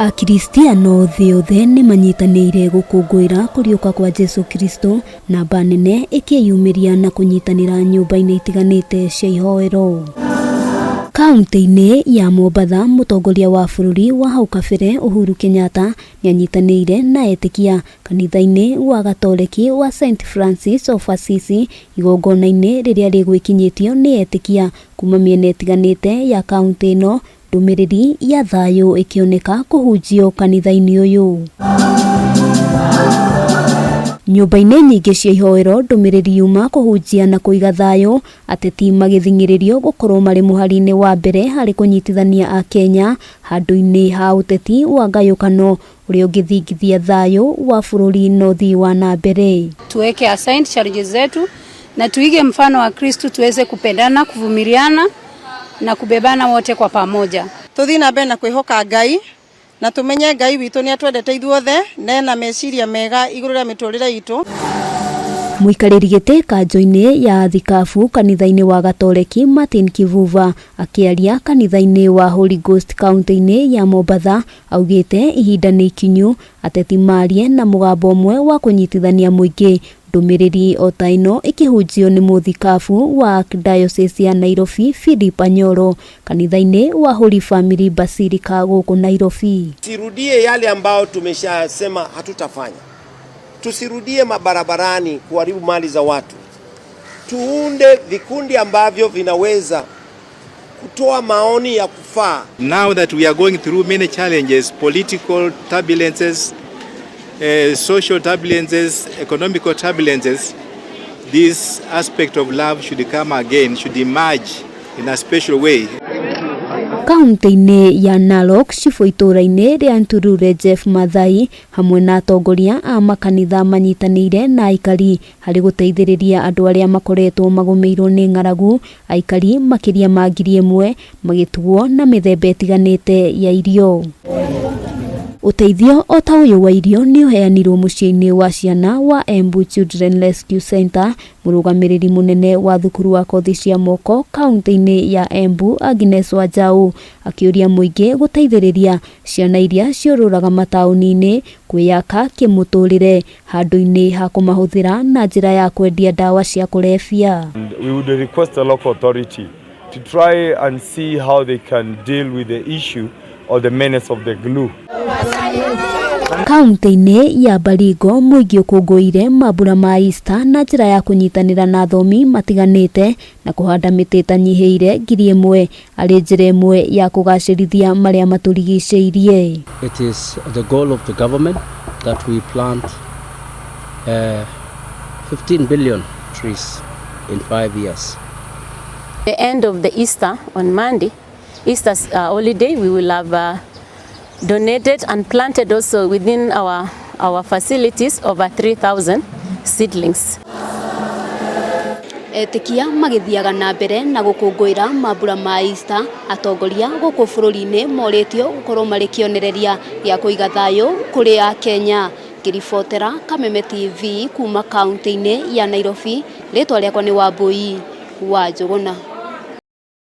Akristiano thĩ yothe nĩ manyitanĩire gũkũngũĩra kũriũka kwa Jesu Kristo, namba nene ĩkĩyumĩria na kũnyitanĩra nyũmba-inĩ itiganĩte cia ihoero. Kaunti-inĩ ya Mombatha, mũtongoria wa bũrũri wa hau kabere Uhuru Kenyatta nĩanyitanĩire na etĩkia kanitha-inĩ wa Gatoreki wa St Francis of Assisi igongona-inĩ rĩrĩa rĩgwĩkinyĩtio nĩ etĩkia kuma mĩena ĩtiganĩte ya kaunti ĩno, ndũmĩrĩri ya thayũ ĩkĩoneka kũhunjio kanitha-inĩ ũyũ. Nyũmba-inĩ nyingĩ cia ihoero ndũmĩrĩri yuma kũhunjia na kũiga thayũ, ateti magĩthing'ĩrĩrio gũkorwo marĩ mũhari-inĩ wa mbere harĩ kũnyitithania Akenya handũ-inĩ ha ũteti wa ngayũkano ũrĩa ũngĩthingithia thayũ wa bũrũri na ũthii wa na mbere. Tuweke aside challenges zetu na tuige mfano wa Kristu, tuweze kupendana, kuvumiliana na kubebana wote kwa pamoja. Tuthii na mbere na kwihoka Ngai na tumenye Ngai witũ nĩ atwendete ithuothe na ena meciria mega igũrũ rĩa mĩtũrĩre itũ. Mũikarĩri gĩtĩ kanjũ-inĩ ya thikabu kanitha-inĩ wa Gatoreki Martin Kivuva akĩaria kanitha-inĩ wa Holy Ghost kaunti-inĩ ya Mombatha augĩte ihinda nĩ ikinyu ateti marie na mũgambo ũmwe wa kũnyitithania mũingĩ. Ndũmĩrĩri o ta ĩno ĩkĩhunjio nĩ mũthikabu wa Archdiocese ya Nairobi Philip Anyolo kanitha-inĩ wa Holy Family Basilica gũkũ Nairobi. Tusirudie yale ambayo tumeshasema hatutafanya. Tusirudie mabarabarani kuharibu mali za watu. Tuunde vikundi ambavyo vinaweza kutoa maoni ya kufaa. Now that we are going through many challenges, political turbulences, social turbulences, economical turbulences, this aspect of love should come again, should emerge in a special way. Kaunti-inĩ ya Narok, cibũ itũũra-inĩ rĩa Nturure Jeff Mathai hamwe na atongoria a makanitha manyitanĩire na aikari harĩ gũteithĩrĩria andũ arĩa makoretwo magũmĩirwo nĩ ng'aragu. Aikari makĩria ma 1,000 magĩtugwo na mĩthemba ĩtiganĩte ya irio. Ũteithio o ta ũyũ wa irio nĩ ũheanirwo mũciĩ-inĩ wa ciana wa Embu Children Rescue Center. Mũrũgamĩrĩri mũnene wa thukuru wa kothi cia moko kaunti-inĩ ya Embu Agnes Wanjaũ akĩũria mũingĩ gũteithĩrĩria ciana iria ciũrũraga mataũni-inĩ kwĩyaka kĩmũtũrĩre handũ-inĩ ha kũmahũthĩra na njĩra ya kwendia ndawa cia kũrebia. We would request the local authority to try and see how they can deal with the issue or the menace of the glue. Kaunti-inĩ ya Baringo, mũingĩ ũkũngũĩire mambura ma Easter na njĩra ya kũnyitanĩra na athomi matiganĩte na kũhanda mĩtĩ ĩtanyihĩire 1,000 arĩ njĩra ĩmwe ya kũgacĩrithia marĩa matũrigicĩirie. It is the goal of the government that we plant 15 billion trees in 5 years. The end of the Easter on Monday, Easter holiday, we will have donated and planted also within our facilities over 3,000 seedlings. Etĩkia magĩthiaga na mbere na gũkũngũĩra mambura ma Easter, atongoria gũkũ bũrũri-inĩ morĩtio gũkorwo marĩ kĩonereria gĩa kũiga thayũ kũrĩ Akenya. Ngĩribotera Kameme TV kuma kaunti-inĩ ya Nairobi, rĩtwa rĩakwa nĩ Wambui wa Njũgũna.